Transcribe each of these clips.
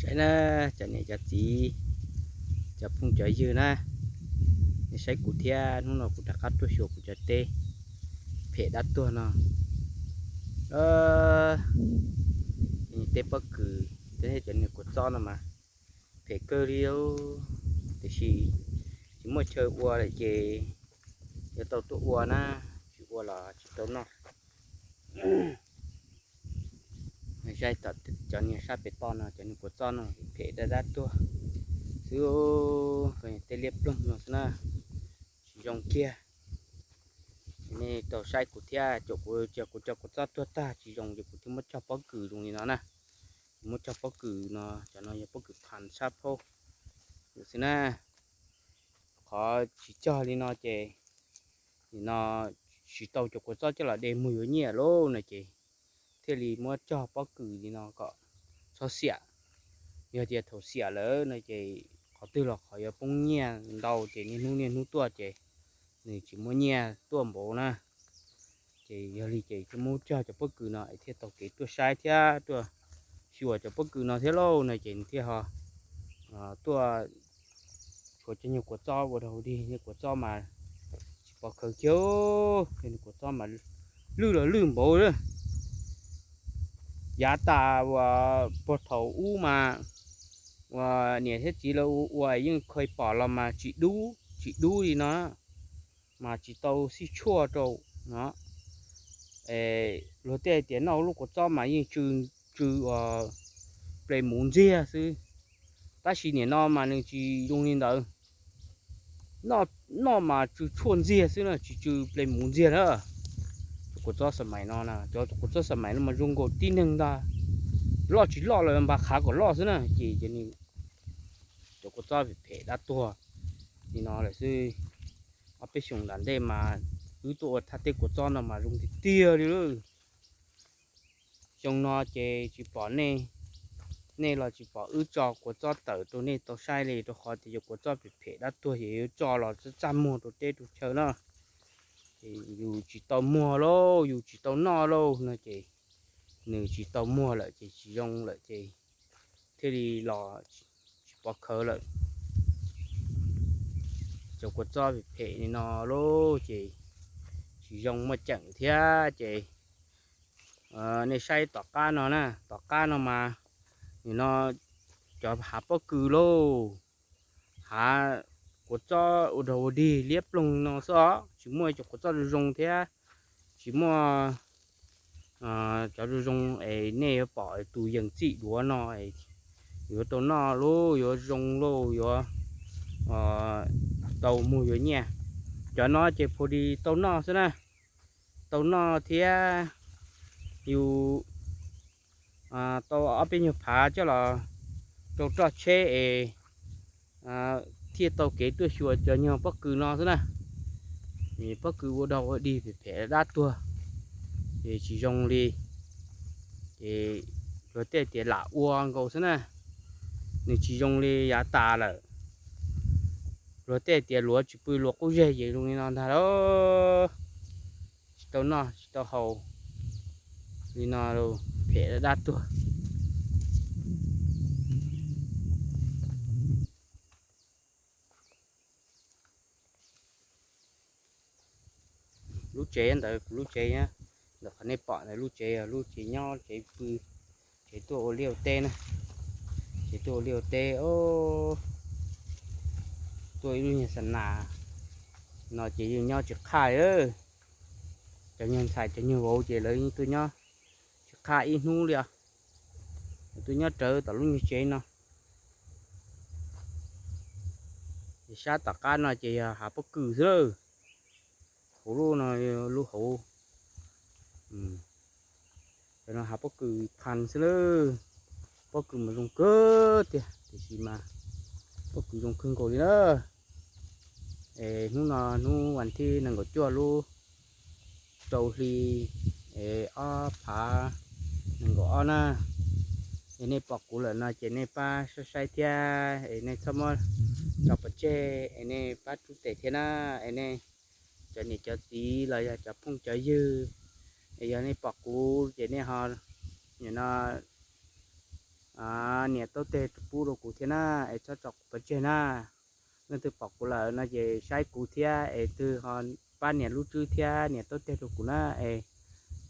Cov niam cov txiv, cov phooj cov ywg na, nej saib kuv thiab, hnub no kuv rov qab tuaj xyuas kuv cov teb phem dab tuag no. Teb pob kws thiab cov niag kua txob no mas phem kawg li, tiam sis tsis muaj chaw ua lawm ces yuav tau tuaj ua na, tsis ua los tsis tau noj. Zaij tom cov niag sab pem toj no cov niag kua txob no phem dab dab tuag xwb, tej liab ploog no xwb na, tsis zoo kiag. Nej tau saib kuv thiab, caum kuv, kuv cog kua txob tuag tag tsis zoo ces kuv thiaj muab cog pob kws zoo li no na. Kuv muab cog pob kws no, cov no yog pob kws phan sab phaub xwb na. Qhov tsis cog li no ces nim no tsis tau cov kua txob coj los de muag yuav nyiaj lauj no ces thiaj li muab cog pob kws li no kom txhob xiam. Yog tias thaum xiam lawm no ces qhov twg los qhov yuav poob nyiaj ntau ces niaj hnub niaj hnub tuaj ces nws tsis muaj nyiaj tuaj npaum na. Ces yog li ces thiaj muab cog cov pob kws no es thiaj tau kev tuaj saib thiab tuaj xyuas cov pob kws no thiab lauj no ces nws thiaj ho tuaj tshuav cov nyuag kua txob ua dog ua dig, nyuag kua txob mas tsis pov khawv kiag, cov nyuag kua txob mas lwj los lwj npaum. Yav tas uas puag thaum ub mas uas niam thiab txiv lawv ua ua yeej khaws pom los mas tsis dub tsis dub li no, mas tsis tau xij tshuaj rau no. Luag tej tias noj lub kua txob mas yeej tsw, tsw ua ple muv ntxiag xwb, tab sis nim no mas nws tsis zoo li ntawd. Noj mas tsw tshuaj ntxiag xwb na, tsis tsw ple muv ntxiag na. Cov kua txob xa mais no, cov kua txob xa mais no mas zoo nkaus tib neeg ntag, loj tsis loj los npaj qhav kom loj xwb na ces cov kua txob phem dab tuag li no lawm xwb. Ob peb xyoos nram ntej mas wb tuaj ua thaj teb kua txob no mas zoo tiag tiag li lawm. Xyoo no ces tsis pom nej, nej los tsis pom wb tso kua txob tawm rau nej tau saib li, rau qhov tias cov kua txob phem phem dab tuag ces yuav tso los txaj txaj muag rau teb rau chaw na. Ces yus tsis tau muag lauj, yus tsis tau noj lauj no ces nws tsis tau muag lawm ces tsis zoo lawm ces thiaj li los tsis pov khawv lawm. Cov kua txob phem phem li no lauj ces tsis zoo muaj ceem thiab ces nej saib tom qab no na, tom qab no mas nim no cov hav pob kws lauj, hav kua txob ua dog ua dig liab ploog no xwb os, tsis muaj cov kua txob zoo zoo thiab, tsis muaj cov zoo zoo es nej yuav pom tus yees txij duav no yuav tau noj lauj, yuav zoo lauj, yuav tau muag yuav nyiaj. Cov no ces phu di tau noj xwb na, tau noj thiab yus tau ob peb nyuag phav coj los rau roj tsheb es thiaj tau kev tuaj xyuas cov nyuag pob kws no xwb na. Pob kws ua dog ua dig phem phem dab tuag ces tsis zoo li. Ces luag tej tias lam ua nkaus xwb na, nws tsis zoo li yav tas lawm. Luag tej tias luav tsis pw luag qub zej ces zoo li no ntag lauj. Tsis tau noj tsis tau haus li no, phem dab tuag. Lub tsev ntawd kuv lub tsev, ntawm qhov nej pom ntawd lub tsev, lub tsev nyob tsev pw, tsev tuaj ua liaj ua teb na, tsev tuaj ua liaj ua teb. Tuaj ib lub nyuag xa nas no ces yeej nyob tsis qhaj li. Cov nyuag ntxhais cov nyuag vauv ces lawv yeej tuaj nyob tsis qhaj ib hnub li os. Tuaj nyob rawv tom lub nyuag tsev no. Ces sab tom qab no ces yog hav pob kws xwb lawm. Hauv lub no, lub hauv, cov no hav pob kws phas xwb lawm. Pob kws mas zoo kawg tiag, tiam sis mas pob kws zoo kawg nkaus li na. Es hnub no hnub vas thib nees nkaum cuaj lub rau hli es ob phav nees nkaum ob na. Es nej pom kuv lawm no ces nej pab saib saib thiab es nej txhob muab tso pov tseg es nej pab rub tes thiab na. Es nej cov niam cov txiv los yog cov phooj cov ywg, es yog nej pom kuv ces nej ho nim no niam taub teg pub rau kuv thiab na, es txhob tso kuv pov tseg na. Leej twg pom kuv lawm no ces saib kuv thiab es twg ho pab niam lub tswb thiab niam taub teg rau kuv na, es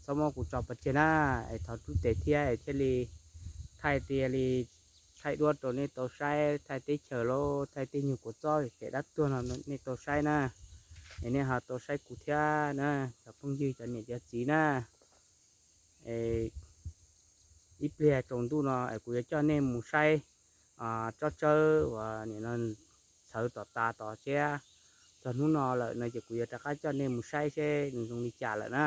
txhob muab kuv tso pov tseg na. Es thov rub tes thiab es thiaj li thaij tias li thaij duab rau nej tau saib, thaij teb chaws los thaij tej nyuag kua txob pem dab tuag no nej tau saib na, es nej ho tau saib kuv thiab na, cov phooj ywg cov niam cov txiv na. Ib pliag tsaus ntuj no es kuv yuav coj nej mus saib tsob tsawb uas nim no txhawv tom tas tom siab. Txog hnub no lawm no ces kuv yuav rov qab coj nej mus saib seb nws zoo li cas lawm na,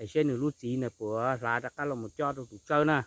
es seb nws lub txiv ntawd puas hlav rov qab los mus cob rau tus tsawb na.